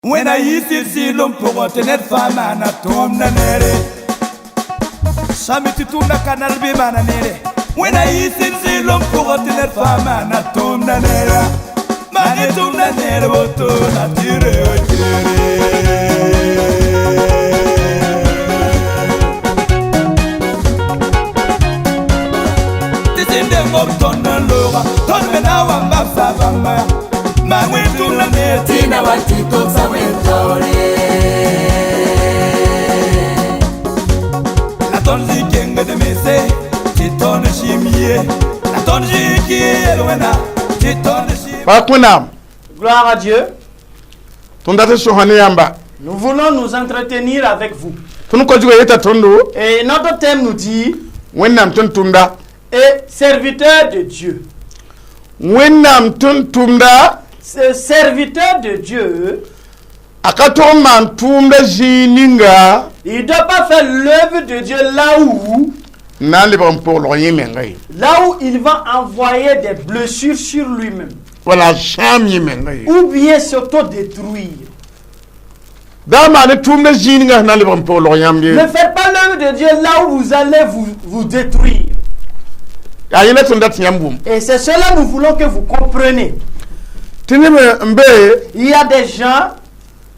Wẽna yɩ sɩd sɩɩlem pʋgẽ tɩ ned fãa maana tʋʋmda neere sãmb tɩ tʋʋmda ka nar bɩ maana neere Wẽna yɩ sɩd sɩɩlem pʋgẽ tɩ ned fãa maana tʋʋmda neera maan y tʋʋmda neer woto la tɩ reoog teere. Tɩ sẽn deng b tõnd n looga tõnd me na n wa n babsa bãmba maan wẽnd tʋʋmda neer tɩ na wa tɩ togsa wẽn-taoore. La tõnd zĩ kengd mense tɩ tõnd zĩm ye la tõnd zĩ kɩ yel-wẽna tɩ tõnd zĩm. Bark Wẽnnaam. Gloire à Dieu. Tõnd dat n sõsa ne yãmba. Nous voulons nous entretenir avec vous. Tõnd ko-zugã yeta tõndo Et notre thème nous dit Wẽnnaam tʋm-tʋmda. Et serviteur de Dieu. Wẽnnaam tʋm-tʋmda. Ce serviteur de Dieu, a ka tog n maan tʋʋmda zĩig ninga il ne doit pas faire l'œuvre de Dieu là où, n na n lebg n poglg yẽ menga ye là où il va envoyer des blessures sur lui-même wala a sãam yẽ menga ye ou bien s'auto-détruire. Da n maan ne tʋʋmda zĩig ninga sẽn na n lebg n poglg yãmb ye. Ne faites pas l'œuvre de Dieu là où vous allez vous détruire. Yaa yẽla tõnd dat tɩ yãmb wʋm. Et c'est cela que nous voulons que vous compreniez. Tɩ neb n be Il y a des gens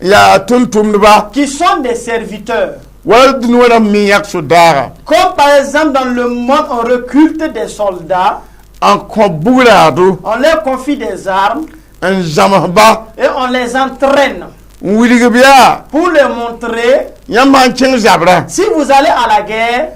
n yaa tʋm-tʋmdba qui sont des serviteurs. Wala dũni wã rãmb me yãk sodaagã Comme par exemple dans le monde, on recrute des soldats, n kõ bugraado on leur confie des armes n zãmsba et on les entraîne n wilg b yaa pour leur montrer yãmb sã n kẽng zabrã si vous allez à la guerre,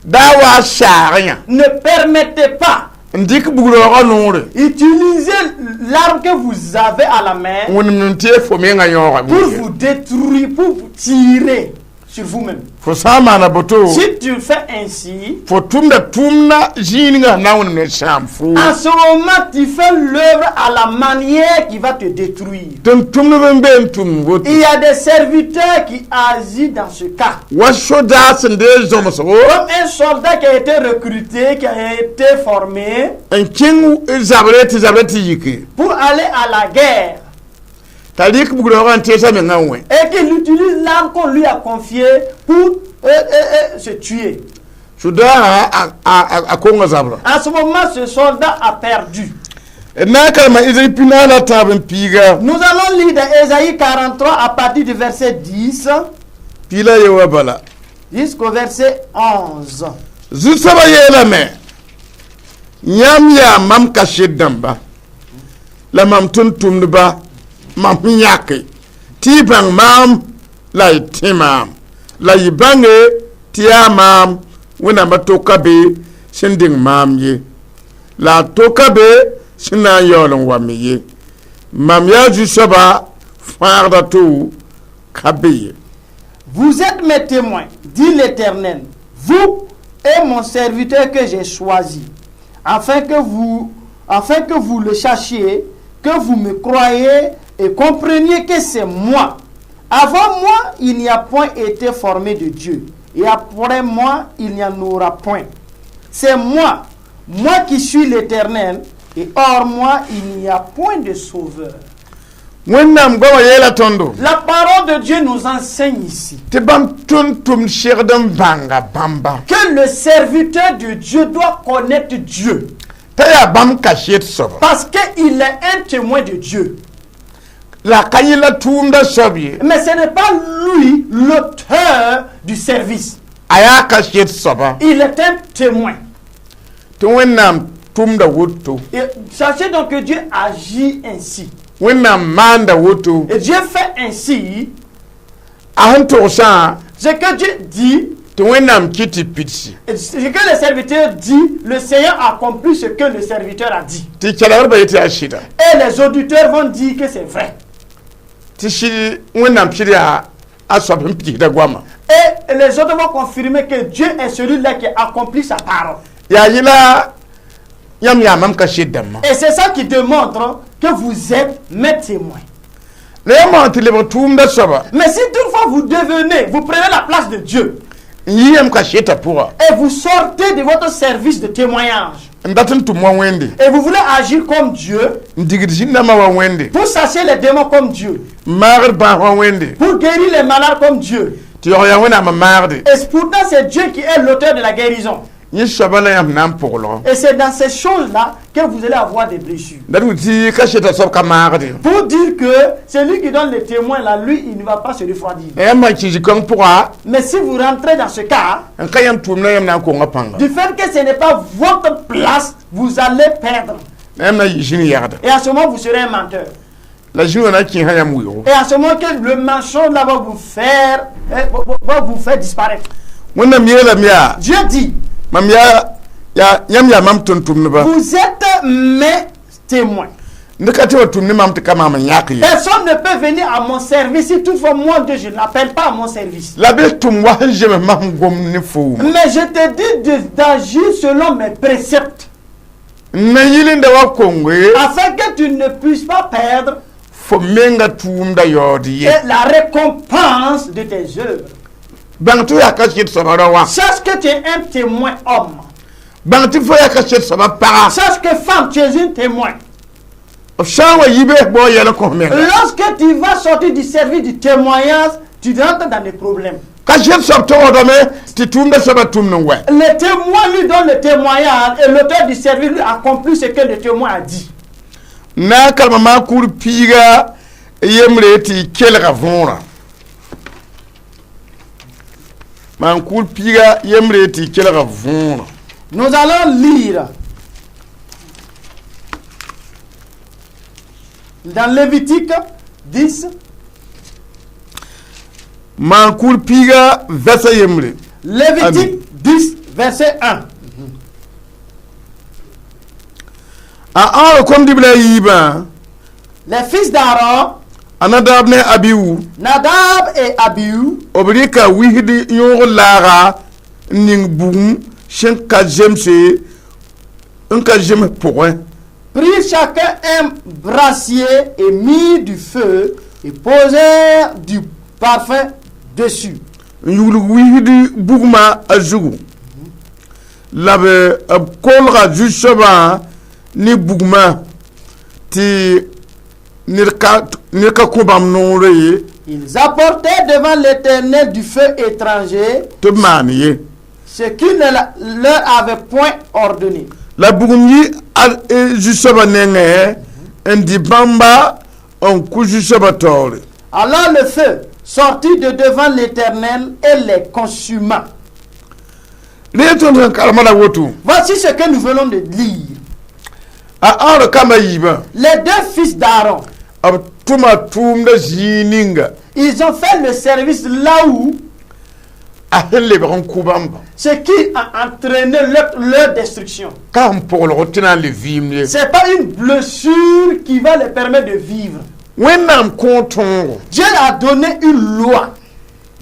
daa wa saag yã ne permettez pas, n dɩk bugraoogã noore utilisez l'arme que vous avez à la main wẽnem tɩ y fo mengã yãooga pour vous détruire, pour vous tirer sur vous-même. Fo sã n maana boto Si tu fais ainsi, fo tʋmda tʋʋmda zĩig ninga sẽn na n wẽnem ne sãam fo en ce moment, tu fais l'œuvre à la manière qui va te détruire. Tʋm-tʋmdb n be n tʋm woto Il y a des serviteurs qui agissent dans ce cas. Wa sodaag sẽn deeg zõmsgo Comme un soldat qui a été recruté, qui a été formé n kẽng zabrɛ tɩ zabrɛ tɩ yike pour aller à la guerre t'a rɩk bugraoogã n teesa mengã n wẽ et qu'il utilise l'arme qu'on lui a confiée pour se tuer. Sodaagã a konga zabrã. En ce moment, ce soldat a perdu. D na n karema Ezayi 43 piiga Nous allons lire dans Ésaïe 43 à partir du verset 10 piig la ye wã bala jusqu'au verset 11. Zu-soabã yeelame yãmb yaa mam kaset dãmba la mam tʋm-tʋmdba mam sẽn yãke tɩ y bãng maam la y tẽ maam la y bãnge tɩ yaa maam Wẽnnaamã toka be sẽn deng maam ye la a toka be sẽn na n yaool n wa me ye mam yaa zu-soaba fãagda to ka be ye. Vous êtes mes témoins, dit l'Éternel, vous et mon serviteur que j'ai choisi, afin que vous le sachiez, que vous me croyez et compreniez que c'est moi. Avant moi, il n'y a point été formé de Dieu, et après moi, il n'y en aura point. C'est moi, moi qui suis l'Éternel, et hors moi, il n'y a point de sauveur. Wẽnnaam goamã yeela tõndo La parole de Dieu nous enseigne ici tɩ bãmb tʋm-tʋmd segd n bãnga bãmba que le serviteur de Dieu doit connaître Dieu t'a yaa bãmb kaset soaba parce qu'il est un témoin de Dieu. La ka yẽ la tʋʋmda soab ye. Mais ce n'est pas lui l'auteur du service. A yaa kaset soaba. Il est un témoin. Tɩ Wẽnnaam tʋmda woto. Et sachez donc que Dieu agit ainsi. Wẽnnaam maanda woto. Et Dieu fait ainsi. A sẽn togsã Ce que Dieu dit, tɩ Wẽnnaam kɩt tɩ pidsi et ce que le serviteur dit, le Seigneur accomplit ce que le serviteur a dit. Tɩ kelgdbã yetɩ yaa sɩda. Et les auditeurs vont dire que c'est vrai. Tɩ sɩd Wẽnnaam sɩd yaa a soab sẽn pigsda goamã. Et les autres vont confirmer que Dieu est celui-là qui accomplit sa parole. Yaa yẽla yãmb yaa mam kaset dãmbã. Et c'est ça qui démontre que vous êtes mes témoins. La yãmb sã tɩ lebg tʋʋmda soaba Mais si toutefois vous devenez, vous prenez la place de Dieu n yi yãmb kasetã pʋga et vous sortez de votre service de témoignage. N dat n tʋm wa Wẽnde, Et vous voulez agir comme Dieu, n digd zĩn-dãmbã wa Wẽnde, pour chasser les démons comme Dieu, n maagd bãas wa Wẽnde, pour guérir les malades comme Dieu. Tɩ yaoog yaa Wẽnnaam n maagde. Et pourtant, c'est Dieu qui est l'auteur de la guérison. Yẽ soabã la yãmb na n pʋglg. Et c'est dans ces choses-là que vous allez avoir des blessures. Dat wʋ tɩ kasetã soab ka maagde. Pour dire que celui qui donne les témoins là, lui, il ne va pas se refroidir. La yãmb sã n kẽ zĩ-kãng pʋga, Mais si vous rentrez dans ce cas, n ka yãmb tʋʋmdã, yãmb na n konga pãnga. Du fait que ce n'est pas votre place, vous allez perdre. La yãmb na n yɩ zĩn yagda. Et à ce moment, vous serez un menteur. La zĩ wã na n kẽesa yãmb weoogo. Et à ce moment que le mensonge là va vous faire disparaître. Wẽnnaam yeelame yaa, Dieu dit, mam yaa yaa yãmb yaa mam tʋm-tʋmdba. Vous êtes mes témoins. Ned ka tɩ wa tʋm ne mam tɩ ka maam n yãk ye. Personne ne peut venir à mon service si toutefois moi, Dieu, je ne l'appelle pas à mon service. La be tʋm wa sẽn zems mam gom ne fo. Mais je te dis d'agir selon mes préceptes, N na yɩlenda wa kongo ye, afin que tu ne puisses pas perdre fo menga tʋʋmda yaood ye. et la récompense de tes œuvres. Bãng tɩ f yaa kaset soaba rao wã. Sache que tu es un témoin homme. Bãng tɩ fo yaa kaset soaba paga. Sache que femme, tu es une témoin. F sã n wa yi bees bao yɛl n kõs menga. Lorsque tu vas sortir du service du témoignage, tu rentres dans des problèmes. Kaset soab togsdame tɩ tʋʋmda soabã tʋmd n wɛ. Le témoin lui donne le témoignage et l'auteur du service lui accomplit ce que le témoin a dit. N na n kalma maan-kʋʋd piiga yembre tɩ y kelga võorã, maan-kʋʋd piiga yembre tɩ y kelga võorã. Nous allons lire dans Lévitique 10, Maan-kʋʋd piiga vɛsa yembre. Lévitique 10, verset 1. A Ãorõ kom-dibla a yiibã, Les fils d'Aaron, a Nadab ne Abiu, Nadab et Abihu, b rɩka wisd yõog laaga n ning bugum sẽn ka zemse n ka zems pʋgẽ. Prirent chacun un brasier et mirent du feu et posèrent du parfum dessus. N yugl wisd bugmã a zugu la b b kolga zu-soabã ne bugmã tɩ ned ka ned ka kõ bãmb noore ye. Ils apportaient devant l'Éternel du feu étranger, Tɩ b maan ye. Ce qu'il ne leur avait point ordonné. La bugum yi a zu-soabã nengẽ n dɩ bãmba n kʋ zu-soabã taoore. Alors le feu sortit de devant l'Éternel et les consuma. Rẽ tõnd sẽn karema la woto. Voici ce que nous venons de lire. A Ãorõ kambã yiibã, Les deux fils d'Aaron, b tʋma tʋʋmda zĩig ninga ils ont fait le service là où a sẽn lebg n kʋ bãmba, ce qui a entraîné leur destruction. Ka sẽn pʋglg tɩ na n le vɩɩmd ye. C'est pas une blessure qui va les permettre de vivre. Wẽnnaam kõ tõogo Dieu a donné une loi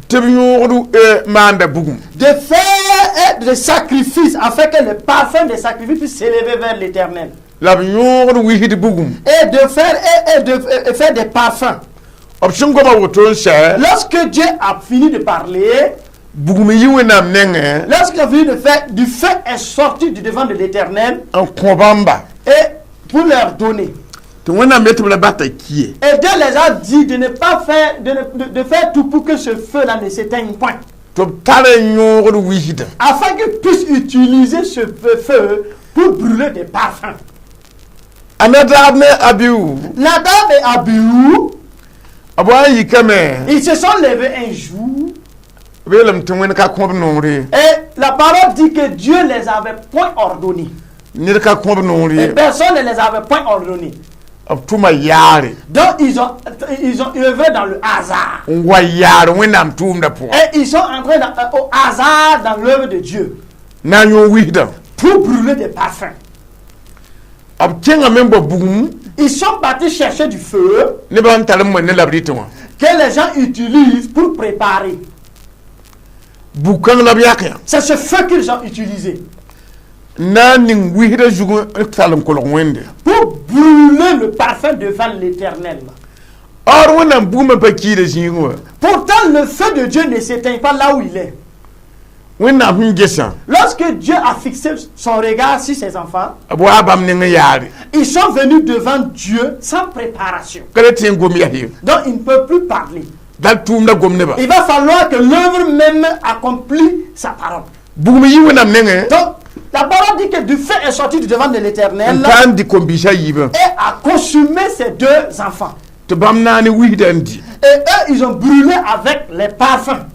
tɩ b yõogd maanda bugum, de faire des sacrifices afin que le parfum des sacrifices puisse s'élever vers l'Éternel. La b yõogd wisd bugum. Et de faire, et de et faire des parfums. B sẽn goma woto n sɛ, Lorsque Dieu a fini de parler, bugum yi Wẽnnaam nengẽ lorsqu'il a fini de faire, du feu est sorti du devant de l'Éternel n kõ bãmba, et pour leur donner. Tɩ Wẽnnaam yetɩ b la bata kie. Et Dieu les a dit de ne pas faire, de, ne- de, de faire tout pour que ce feu-là ne s'éteigne point. Tɩ b tar n yõogd wisdã. Afin qu'ils puissent utiliser ce feu pour brûler des parfums. A Nadab ne Abiu, Nadab et Abihu, b wa n yikame, ils se sont levés un jour b yeelame tɩ Wẽnd ka kõ b noore. Et la parole dit que Dieu les avait point ordonnés. Ned ka kõ b noor Et ye. personne ne les avait point ordonnés. B tʋma yaare. Donc ils ont œuvré dans le hasard. N wa yaar Wẽnnaam tʋʋmdã pʋgã. Et ils sont entrés au hasard dans l'œuvre de Dieu Na n yõ wisdã. Pour brûler des parfums. B kẽngame n bao bugum Ils sont partis chercher du feu nebã n tar n moe ne la b rɩtẽ wã. Que les gens utilisent pour préparer. Bug-kãng la b yak yã. C'est ce feu qu'ils ont utilisé N na n ning wisdã zug n tall n kolg Wẽnde. Pour brûler le parfum devant l'Éternel. Or Wẽnnaam bugmã pa kiida zĩigẽ wã. Pourtant, le feu de Dieu ne s'éteint pas là où il est. Wẽnnaam sẽn gesã, Lorsque Dieu a fixé son regard sur ses enfants, b waa bãmb neng n yaare. Ils sont venus devant Dieu sans préparation. Ka le tɩ n gom yaa ye. Donc ils ne peuvent plus parler. Dal tʋʋmda gom nebã. Il va falloir que l'œuvre même accomplisse sa parole. Bugum yi Wẽnnaam nengẽ Donc la parole dit que du feu est sorti du devant de l'Éternel n taa n dɩ kom-biisã yiibã et a consumé ses deux enfants. Tɩ bãmb naane wisda n dɩ. Et eux, ils ont brûlé avec les parfums.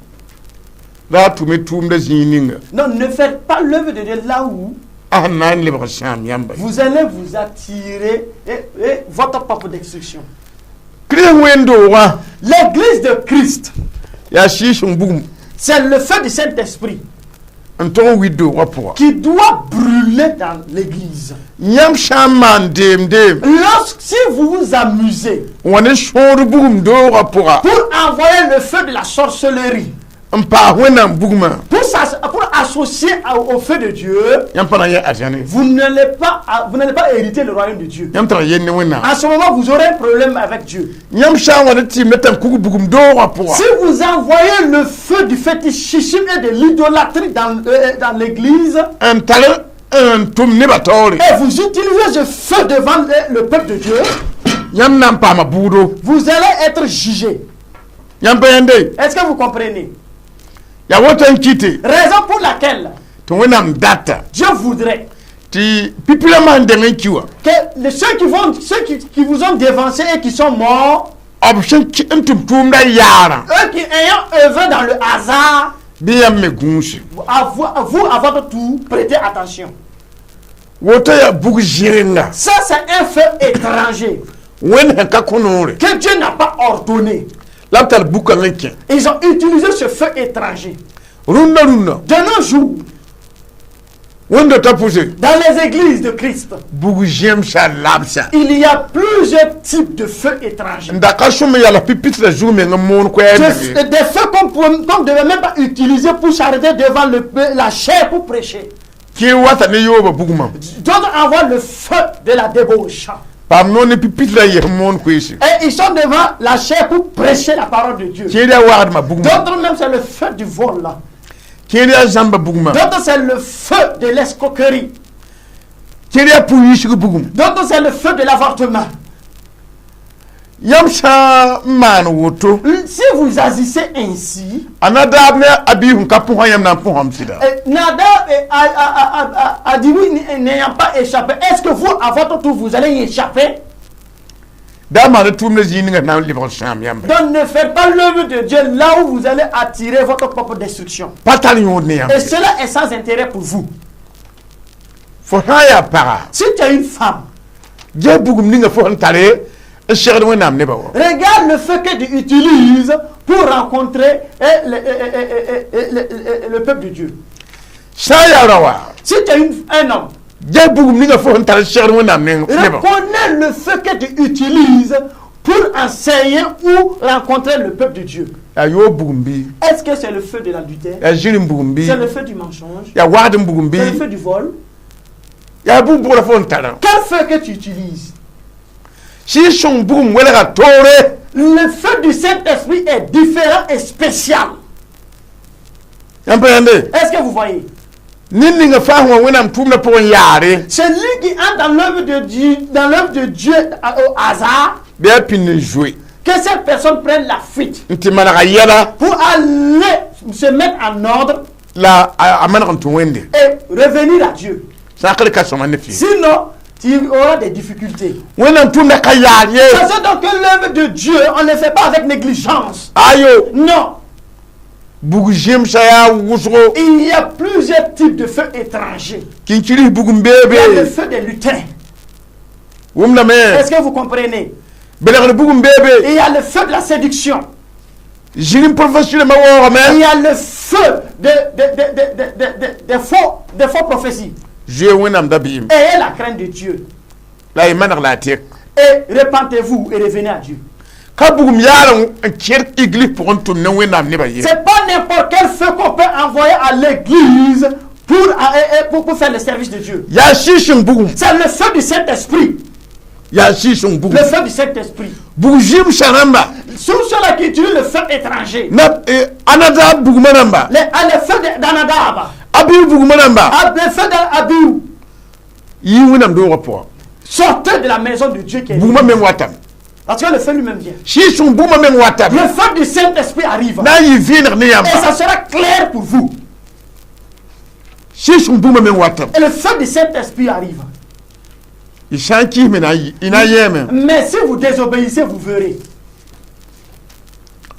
La a tʋme tʋʋmda zĩig ninga. Non, ne faites pas l'œuvre de Dieu là où A sẽn na n lebg sãam yãmba. Vous allez vous attirer et votre propre destruction. Kirist wẽnd-doogã L'église de Christ, yaa Sɩɩg-sõng bugum c'est le feu du Saint-Esprit n tog n wid doogã pʋga. Qui doit brûler dans l'église. Yãmb sã n maan deem-deem Lorsque, si vous vous amusez n wa ne sõor bugum doogã pʋga pour envoyer le feu de la sorcellerie, n paas Wẽnnaam bugmã, pour associer au feu de Dieu, yãmb pa na n yɛ arzãne. vous n'allez pas hériter le royaume de Dieu. Yãmb tara yell ne Wẽnnaam. En ce moment, vous aurez un problème avec Dieu. Yãmb sã n wa ne tɩɩmda tãn-kug bugum doogã pʋga, Si vous envoyez le feu du fétichisme et de l'idolâtrie dans l'église, n tar n tʋm nebã taoore, et vous utilisez ce feu devant le peuple de Dieu, yãmb na n paama bʋʋdo. Vous allez être jugé. Yãmb pa yãnde. Est-ce que vous comprenez? Yaa woto n kɩte Raison pour laquelle tɩ Wẽnnaam data Dieu voudrait tɩ pipi rãmbã sẽn dẽng n ki wã, que ceux qui vous ont dévancé et qui sont morts, b sẽn n tʋm tʋʋmda yaarã, eux qui ayant œuvré dans le hasard, bɩ yãmb me gũuse. à vous, à votre tour, prêtez attention. Woto yaa bug zɩrenga. Ça, c'est un feu étranger Wẽnd sẽn ka kõ noore que Dieu n'a pas ordonné. La b tar bukãng n kẽ. Ils ont utilisé ce feu étranger. Rũndã rũndã, De nos jours, wẽnd-dotã pʋse, dans les églises de Christ, bug zẽmsã labsa il y a plusieurs types de feux étrangers. N da ka sõm n yals pipitrã zug meng n moon koɛɛg. Des feux qu'on ne devait même pas utiliser pour s'arrêter devant la chaire pour prêcher. Kẽ wata ne yoobã bugmã. D'autres envoient le feu de la débauche. Paam noor ne pipitrã yes n moon koeese. Et ils sont devant la chaire pour prêcher la parole de Dieu. Kẽer yaa wagdmã bugmã. D'autres même, c'est le feu du vol. Kẽer yaa zãmba bugmã. D'autres, c'est le feu de l'escroquerie. Kẽer yaa pʋ-yiisg bugum. D'autres, c'est le feu de l'avortement. Yãmb sã n maan woto, Si vous agissez ainsi, a Nadaab ne Abihu sẽn ka pʋsã, yãmb na n pʋsame sɩda? Et Nadab et Abihu n'ayant pas échappé, est-ce que vous, à votre tour, vous allez y échapper? Da maan tʋʋmdã zĩig ninga na n lebg sãam yãmba. Donc ne faites pas l'œuvre de Dieu là où vous allez attirer votre propre destruction. Pa tar yõod ne yãmb. Et cela est sans intérêt pour vous. Fo sã n yaa paga, Si tu es une femme, ges bugum ninga fo sẽn tare n segd Wẽnnaam nebã wã. Regarde le feu que tu utilises pour rencontrer le peuple de Dieu. Sã n yaa rao wã, Si tu es un homme, ges bugum ninga fo sẽn tar n segd Wẽnnaam nebã. Reconnais le feu que tu utilises pour enseigner ou rencontrer le peuple de Dieu. Yaa yoob bugum bɩ? Est-ce que c'est le feu de l'adultère? Yaa zĩrim bugum bɩ? C'est le feu du mensonge? Yaa wagdem bugum C'est le bɩ? Feu du vol? Yaa bugum bʋgra fo sẽn tarã? Quel feu que tu utilises? Sɩɩg-sõng bugum welga toore. Le feu du Saint-Esprit est différent et spécial. Yãmb pa yãnde? Est-ce que vous voyez? Ned ninga fãa sẽn wa Wẽnnaam tʋʋmdã pʋgẽ yaare, Celui qui entre dans l'œuvre de Dieu au hasard, bɩ a pĩnd n zoe que cette personne prenne la fuite n tɩ manega yɛla pour aller se mettre en ordre la a maneg n tũ Wẽnde. Et revenir à Dieu. Sãkr ka sõma ne fɩ. Sinon, tu auras des difficultés. Wẽnnaam tʋʋmdã ka yaar ye. C'est donc que l'œuvre de Dieu, on ne le fait pas avec négligence. Ayo. Non. Bug zẽmsã yaa wʋsgo. Il y a plusieurs types de feux étrangers. Kĩnkirg bugum Il y a le beebe. Feu des lutins. Wʋmdame. Est-ce que vous comprenez? Belgr bugum beebe. Il y a le feu de la séduction. Zĩrim prophétie rãmbã waoogame. Il y a le feu des faux prophéties. Zoe Wẽnnaam dabeem. Ayez la crainte de Dieu. La y maneg la a tɛk. Et repentez-vous et revenez à Dieu. Ka bugum yaar n kẽed église pʋgẽ n tʋm ne Wẽnnaam nebã ye. C'est pas n'importe quel feu qu'on peut envoyer à l'église pour faire le service de Dieu. Yaa Sɩɩg-sõng bugum. C'est le feu du Saint-Esprit. Yaa Sɩɩg-sõng bugum. Le feu du Saint-Esprit. Bug zĩmsã rãmba. Tous ceux-là qui utilisent le feu étranger, Na Anadab bugmã rãmba, les feux d'Anadab, Abiu bugmã rãmba, ah, le feu d'Abiou, yi Wẽnnaam doogã pʋga. Sortez de la maison de Dieu qui est. Bugmã meng watame. Parce que le feu lui-même vient. Sɩɩg-sõng bugmã meng watame. Le feu du Saint-Esprit arrive. Na n yɩ vẽeneg ne Et yãmba. ça sera clair pour vous. Sɩɩg-sõng bugmã meng watame. Et le feu du Saint-Esprit arrive. Y sã n kɩsme na n yɩ- y na n yɛɛme. Mais si vous désobéissez, vous verrez.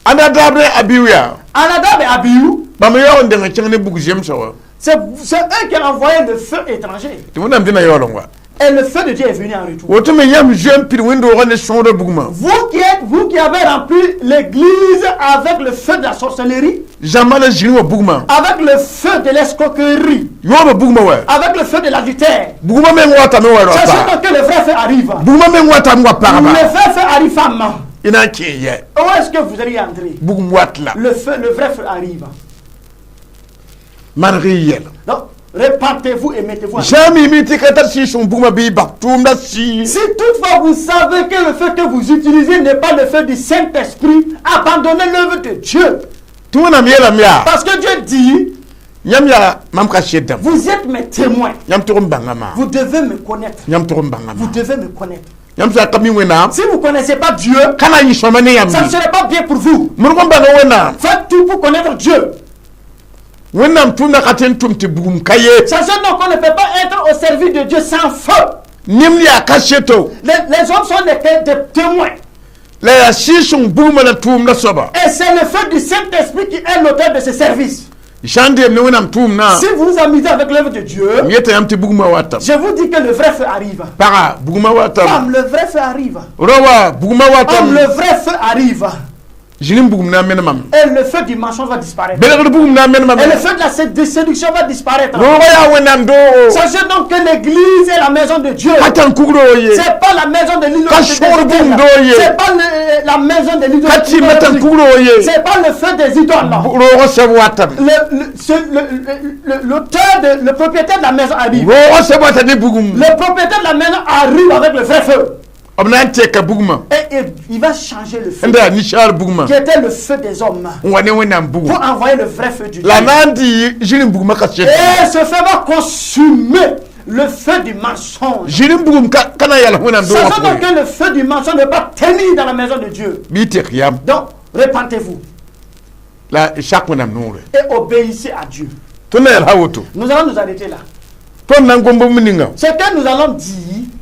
Anadab ne Abiu yaa. Anadab et Abiou, Bãmb yaool n deng n kẽng ne bug zemsã wã. c'est eux qui ont envoyé le feu étranger. Tɩ Wẽnnaam dẽna yaool n wa. Et le feu de Dieu est venu en retour. Woto me yãmb zoe n pid wẽnd-doogã ne sõodã bugmã. Vous qui avez rempli l'église avec le feu de la sorcellerie, Zãmba la zĩri wã bugmã. avec le feu de l'escroquerie, Yoobã bugmã wa. avec le feu de l'adultère, Bugmã meng watame wa sachez ra donc que le vrai feu arrive. Bugmã meng watame wa Le pagba. vrai feu arrive, femme. Y na n kẽ yɛ. Où est-ce que vous allez y entrer? Bugum wat la. Le feu, le vrai feu arrive. Maneg y yɛl. Donc, repentez-vous et mettez-vous en Sã n miime tɩ ka tar sɩɩg-sõng bugmã bɩ y bas tʋʋmda sɩɩ. Si toutefois vous savez que le feu que vous utilisez n'est pas le feu du Saint-Esprit, abandonnez l'œuvre de Dieu. Tɩ Wẽnnaam yeelame yaa. Parce que Dieu dit, Yãmb yaa mam kaset dãmb. Vous êtes mes témoins. Yãmb tʋg n bãnga maam. Vous devez me connaître. Yãmb tʋg n bãnga Vous maam. devez me connaître. Yãmb sã n ka mi Wẽnnaam. Si vous ne connaissez pas Dieu, Ka na n yɩ sõma ne yãmb ça ne ye. serait pas bien pour vous. Modg n bãnga Wẽnnaam. Faites tout pour connaître Dieu. Wẽnnaam tʋmda ka tõe n tʋm tɩ bugum ka ye. Sachez donc qu'on ne peut pas être au service de Dieu sans feu. Nemd yaa kaseto. Les hommes sont des témoins. La yaa sɩɩg-sõng bugmã la tʋʋmda soaba. Et c'est le feu du Saint-Esprit qui est l'auteur de ce service. Sã n deem ne Wẽnnaam tʋʋmdã. Si vous vous amusez avec l'œuvre de Dieu, M yeta yãmb tɩ bugmã watame. je vous dis que le vrai feu arrive. Paga bugmã watame. Femme, le vrai feu arrive. Raoã bugmã Homme, watame. le vrai feu arrive. Zĩrim bugum na n menemame. Et le feu du mensonge va disparaître. Belgd bugum na n menemame. Et le feu de la séduction va disparaître. Roogã yaa Wẽnnaam doogo. Sachez donc que l'église est la maison de Dieu. Ka tãn-kugr ye. C'est pas la maison de l'idole. Ka sõor bugum doo ye. C'est pas la maison de l'idole. Ka tɩɩmã tãn-kugr ye. C'est pas le feu des idoles. Roogã sɛb watame. L'auteur, le propriétaire de la maison arrive. Roogã sɛb wata ne bugum. Le propriétaire de la maison arrive avec le vrai feu. B na n teka bugmã. Et il va changer le feu N da yaa ninsaar bugmã. qui était le feu des hommes N wa ne Wẽnnaam bugum. pour envoyer le vrai feu du Dieu. La na n dɩ zĩrim bugmã kaset. Et ce feu va consumer le feu du mensonge. Zĩrim bugum ka ka na n yals Wẽnnaam doogã Sachant donc pʋgẽ. que le feu du mensonge ne va pas tenir dans la maison de Dieu. Bɩ y tek yam. Donc, repentez-vous La y sak Wẽnnaam noore. Et obéissez à Dieu. Tõnd na yals woto. Nous allons nous arrêter là. Tõnd na n gom bũmb ninga. Ce que nous allons dire,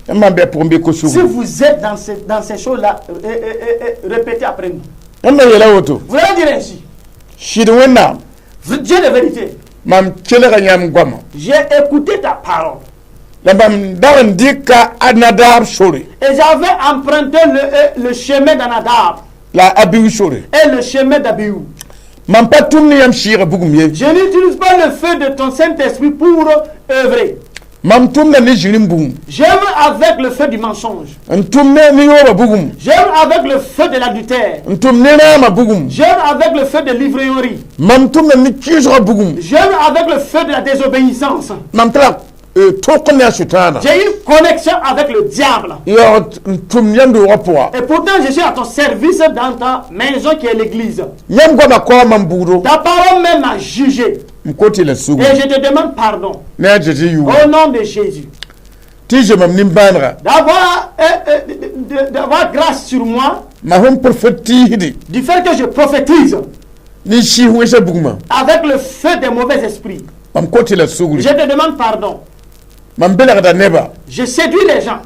Yãmb maam bɩ a pʋgẽ bɩ si ko-sugr. vous êtes dans ces choses-là, répétez après nous. Yãmb na yeela woto. Vous allez dire ainsi. Sɩd Wẽnnaam. Dieu de vérité, Mam kelga yãmb goamã. J'ai écouté ta parole. La mam dag n dɩka Anadab sore. Et j'avais emprunté le chemin d'Anadab La Abiu sore. Et le chemin d'Abiou. Mam pa tʋm ne yãmb sɩɩgã bugum ye. Je n'utilise pas le feu de ton Saint-Esprit pour œuvrer. Mam tʋmda ne zĩrim bugum. J'œuvre avec le feu du mensonge. N tʋm ne yoobã bugum. J'œuvre avec le feu de l'adultère. N tʋm ne rãamã bugum. J'œuvre avec le feu de l'ivrognerie. Mam tʋmda ne kɩɩsgã bugum. J'œuvre avec le feu de la désobéissance. Mam tara tok ne a Sʋtãana. J'ai une connexion avec le diable. Yaood n tʋm yãmb doogã pʋga. Et pourtant, je suis à ton service dans ta maison qui est l'église. Yãmb goamã kaoa mam bugdo. Ta parole même m'a jugé. M kot-y la sugr. Et je te demande pardon. Ne a Zeezi yʋʋre. Au nom de Jésus. Tɩ zoe mam nimbãanega. D'avoir grâce sur moi Ma sẽn profetiisdi. Du fait que je prophétise Ne sɩɩs wẽnsa bugmã. Avec le feu des mauvais esprits. Mam kot-y la sugri. Je te demande pardon. Mam belgda nebã. Je séduis les gens.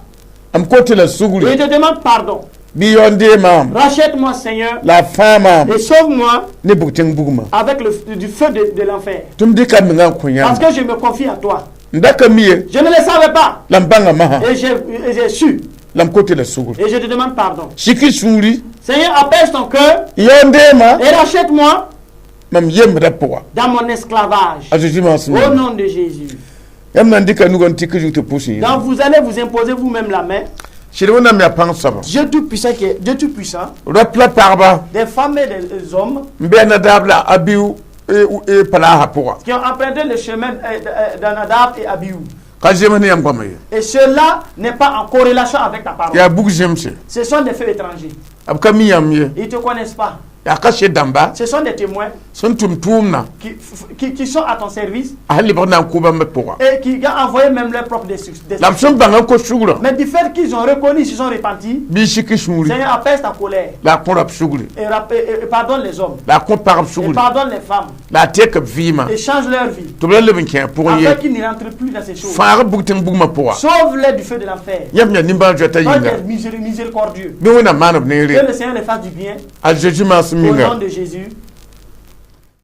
M kot-y la Je sugri. te demande pardon. Bɩ yaoon dee maam. Rachète-moi, Seigneur, La a fãa maam. Et sauve-moi Ne bug-tẽng bugmã. avec du feu de l'enfer. Tɩ m dɩka m mengã n kõ Parce yãmba. que je me confie à toi. M da ka mi ye. Je ne le savais pas. La m bãnga masã. Et j'ai su. La m kot-y la sugr. Et je te demande pardon. Sik y sũuri. Seigneur, apaise ton cœur Yaoon deema. Et rachète-moi Mam yembdã pʋga. Dans mon esclavage. A Zeezi maasem. Au nom de Jésus. Yãmb na n dɩka nugã n tik zug tɩ pʋs yẽ. Donc vous allez vous imposer vous-même la main. Sɩd Wẽnnaam yaa pãng soaba. Dieu tout-puissant qui est Dieu tout-puissant, Rap la pagba des femmes et des hommes n be a Nadaab la Abiu e palaasã pʋga. Qui ont emprunté le chemin d'Anadab et Abiou. Ka zems ne yãmb goamã ye. Et cela n'est pas en corrélation avec ta parole. Yaa bug zemse. Ce sont des feux étrangers. B ka mi yãmb ye. Ils ne te connaissent pas. Yaa kaset dãmba Ce sont des témoins sẽn tʋm tʋʋmdã qui sont à ton service a sẽn lebg na n kʋ bãmb pʋga. Et qui ont envoyé même leur propre destruction. La b sẽn bãng n kos sugrã Mais du fait qu'ils ont reconnu, ils se sont repentis, bɩ sik sũuri. Seigneur, apaise ta colère La a kõ rab sugri. et pardonne les hommes La a kõ pagb et sugri. Pardonne les femmes La a tek b vɩɩmã et change leur vie tɩ b ra leb n kẽ a pʋgẽ ye. Afin qu'ils ne rentrent plus dans ces choses. Fãag bug tẽng bugmã pʋga. Sauve-les du feu de l'enfer. Yãmb yaa nimbãan-zoɛtã Toi qui yĩnga. Es miséricordieux. Bɩ Wẽnnaam maan b Que neere. Le Seigneur les fasse du bien. A Zeezi maasem Au yĩnga. Nom de Jésus.